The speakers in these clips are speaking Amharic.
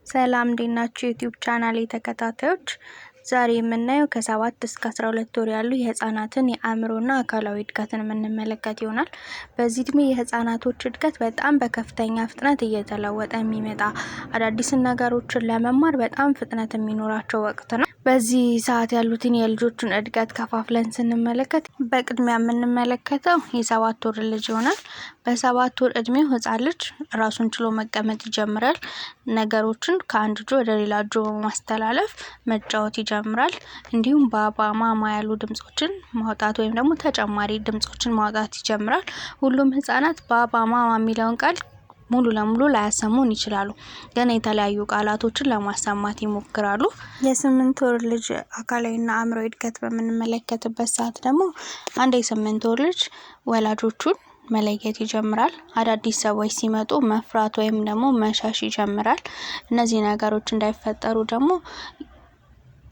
ሰላም እንዴት ናችሁ? የ YouTube channel ተከታታዮች፣ ዛሬ የምናየው ከ7 እስከ 12 ወር ያሉ የህፃናትን የአእምሮና አካላዊ እድገትን የምንመለከት ይሆናል። በዚህ እድሜ የህፃናቶች እድገት በጣም በከፍተኛ ፍጥነት እየተለወጠ የሚመጣ፣ አዳዲስን ነገሮችን ለመማር በጣም ፍጥነት የሚኖራቸው ወቅት ነው። በዚህ ሰዓት ያሉትን የልጆቹን እድገት ከፋፍለን ስንመለከት በቅድሚያ የምንመለከተው የ7 ወር ልጅ ይሆናል። በ7 ወር እድሜው ህፃን ልጅ ራሱን ችሎ መቀመጥ ይጀምራል። ነገሮችን ከአንድ እጁ ወደ ሌላ እጁ በማስተላለፍ መጫወት ይጀምራል። እንዲሁም ባባ፣ ማማ ያሉ ድምጾችን ማውጣት ወይም ደግሞ ተጨማሪ ድምጾችን ማውጣት ይጀምራል። ሁሉም ህጻናት ባባ፣ ማማ የሚለውን ቃል ሙሉ ለሙሉ ላያሰሙን ይችላሉ፣ ግን የተለያዩ ቃላቶችን ለማሰማት ይሞክራሉ። የ8 ወር ልጅ አካላዊና አእምሯዊ እድገት በምንመለከትበት ሰዓት ደግሞ አንድ የ8 ወር ልጅ ወላጆቹን መለየት ይጀምራል። አዳዲስ ሰዎች ሲመጡ መፍራት ወይም ደግሞ መሸሽ ይጀምራል። እነዚህ ነገሮች እንዳይፈጠሩ ደግሞ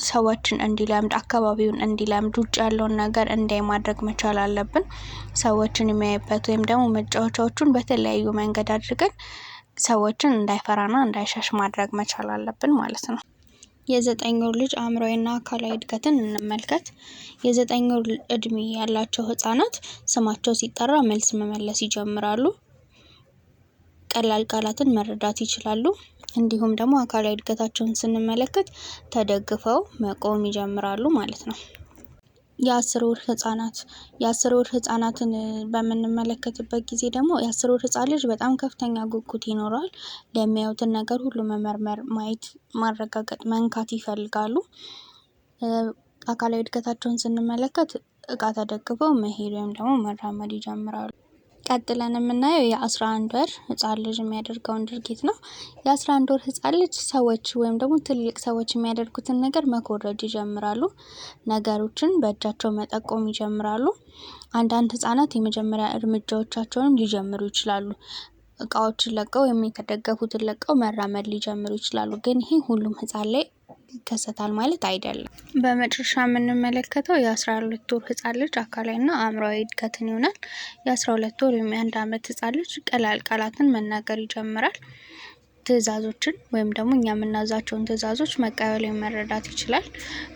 ሰዎችን እንዲለምድ፣ አካባቢውን እንዲለምድ፣ ውጭ ያለውን ነገር እንዲያይ ማድረግ መቻል አለብን። ሰዎችን የሚያይበት ወይም ደግሞ መጫወቻዎቹን በተለያዩ መንገድ አድርገን ሰዎችን እንዳይፈራና እንዳይሸሽ ማድረግ መቻል አለብን ማለት ነው። የ9 ወር ልጅ አእምሯዊና አካላዊ እድገትን እንመልከት። የ9 ወር እድሜ ያላቸው ህጻናት ስማቸው ሲጠራ መልስ መመለስ ይጀምራሉ። ቀላል ቃላትን መረዳት ይችላሉ። እንዲሁም ደግሞ አካላዊ እድገታቸውን ስንመለከት ተደግፈው መቆም ይጀምራሉ ማለት ነው። የ10 ወር ህጻናት። የ10 ወር ህጻናትን በምንመለከትበት ጊዜ ደግሞ የ10 ወር ህጻን ልጅ በጣም ከፍተኛ ጉጉት ይኖረዋል። የሚያዩትን ነገር ሁሉ መመርመር፣ ማየት፣ ማረጋገጥ፣ መንካት ይፈልጋሉ። አካላዊ እድገታቸውን ስንመለከት እቃ ተደግፈው መሄድ ወይም ደግሞ መራመድ ይጀምራሉ። ቀጥለን የምናየው የ11 ወር ህጻን ልጅ የሚያደርገውን ድርጊት ነው። የ11 ወር ህጻን ልጅ ሰዎች ወይም ደግሞ ትልልቅ ሰዎች የሚያደርጉትን ነገር መኮረጅ ይጀምራሉ። ነገሮችን በእጃቸው መጠቆም ይጀምራሉ። አንዳንድ ህጻናት የመጀመሪያ እርምጃዎቻቸውንም ሊጀምሩ ይችላሉ። እቃዎችን ለቀው ወይም የተደገፉትን ለቀው መራመድ ሊጀምሩ ይችላሉ። ግን ይሄ ሁሉም ህጻን ላይ ይከሰታል ማለት አይደለም። በመጨረሻ የምንመለከተው የ12 ወር ህጻን ልጅ አካላዊና አእምሯዊ እድገትን ይሆናል። የ12 ወር ወይም የ1 አመት ህጻን ልጅ ቀላል ቃላትን መናገር ይጀምራል። ትዕዛዞችን ወይም ደግሞ እኛ የምናዛቸውን ትዕዛዞች መቀበል ወይም መረዳት ይችላል።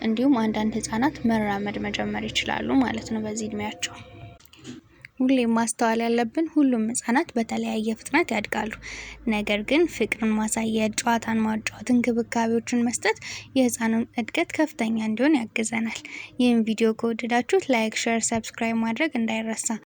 እንዲሁም አንዳንድ ህጻናት መራመድ መጀመር ይችላሉ ማለት ነው በዚህ እድሜያቸው። ሁሌም ማስተዋል ያለብን ሁሉም ህጻናት በተለያየ ፍጥነት ያድጋሉ። ነገር ግን ፍቅርን ማሳየት፣ ጨዋታን ማጫወት፣ እንክብካቤዎችን መስጠት የህፃኑን እድገት ከፍተኛ እንዲሆን ያግዘናል። ይህን ቪዲዮ ከወደዳችሁት like፣ share፣ subscribe ማድረግ እንዳይረሳ።